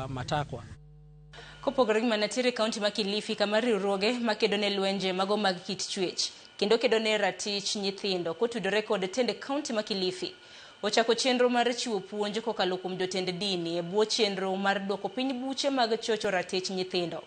matakwa. Kopogore gi mano, nitiere kaunti ma Kilifi kama riwruoge makedo ne lwenje mago mag kit chwech kendo kedo ne ratich nyithindo kotudore kod tend kaunti ma Kilifi ochako chenro mar chiwo puonj kokalo kuom jotend dini e bwo chenro mar duoko piny buche mag chocho ratich nyithindo.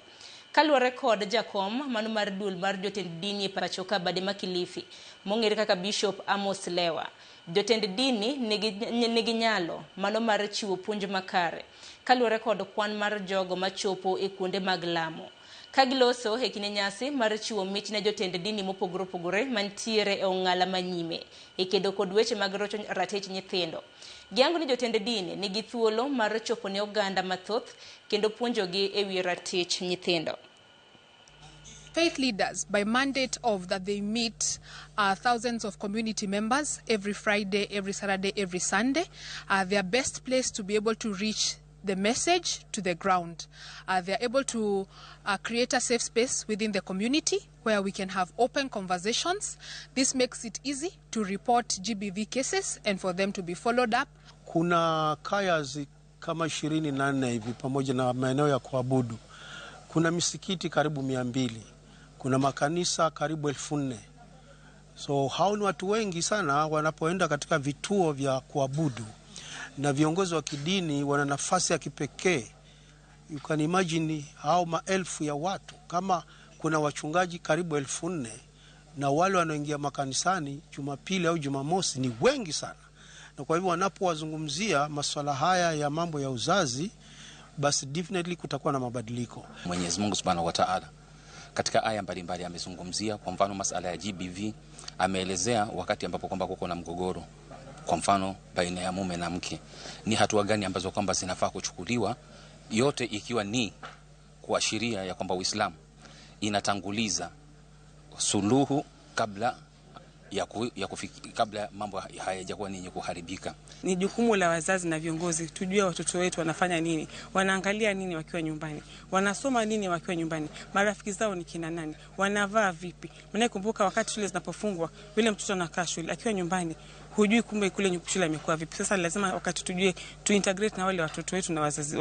Kaluwore kod jakom mano mar duol mar jotend dini e pacho ka bade ma Kilifi mong'ere kaka Bishop Amos Lewa, jotend dini nigi nyalo mano mar chiwo puonj makare kaluwore kod kwan mar jogo machopo e kuonde mag lamo. Ka giloso e kinde nyasi mar chiwo mich ne jotend dini mopogore opogore mantiere e ong'ala manyime e kedo kod weche mag rocho ratich nyithindo. Giyango ni jotend dini nigi thuolo mar chopo ne oganda mathoth kendo puonjogi e wi ratich nyithindo. Faith leaders, by mandate of that they meet thousands of community members every Friday, every Saturday, every Sunday. They are best placed to be able to reach the message to the ground. They are able to create a safe space within the community where we can have open conversations. This makes it easy to report GBV cases and for them to be followed up. Kuna kaya kama 24 hivi pamoja na maeneo ya kuabudu. Kuna misikiti karibu 200. Kuna makanisa karibu 4,000. So hao ni watu wengi sana wanapoenda katika vituo vya kuabudu, na viongozi wa kidini wana nafasi ya kipekee. You can imagine hao maelfu ya watu, kama kuna wachungaji karibu 4,000 na wale wanaoingia makanisani Jumapili au Jumamosi ni wengi sana. Na kwa hivyo wanapowazungumzia masuala haya ya mambo ya uzazi, basi definitely kutakuwa na mabadiliko. Mwenyezi Mungu Subhanahu wa Ta'ala katika aya mbalimbali amezungumzia, kwa mfano masala ya GBV ameelezea wakati ambapo kwamba kuko na mgogoro, kwa mfano baina ya mume na mke, ni hatua gani ambazo kwamba zinafaa kuchukuliwa, yote ikiwa ni kuashiria ya kwamba Uislamu inatanguliza suluhu kabla kabla mambo hayajakuwa yenye kuharibika. Ni jukumu la wazazi na viongozi tujue watoto wetu wanafanya nini, wanaangalia nini wakiwa nyumbani, wanasoma nini wakiwa nyumbani, marafiki zao ni kina nani, wanavaa vipi. Maana kumbuka wakati shule zinapofungwa, yule mtoto anakaa shule, akiwa nyumbani hujui kumbe kule shule imekuwa vipi. Sasa lazima wakati tujue tu integrate na wale watoto wetu na wazazi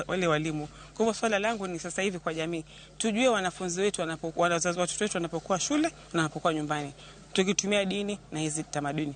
wale walimu. Kwa hivyo swala langu ni sasa hivi kwa jamii tujue wanafunzi wetu wanapokuwa, wazazi watoto wetu wanapokuwa shule na wanapokuwa nyumbani, tukitumia dini na hizi tamaduni.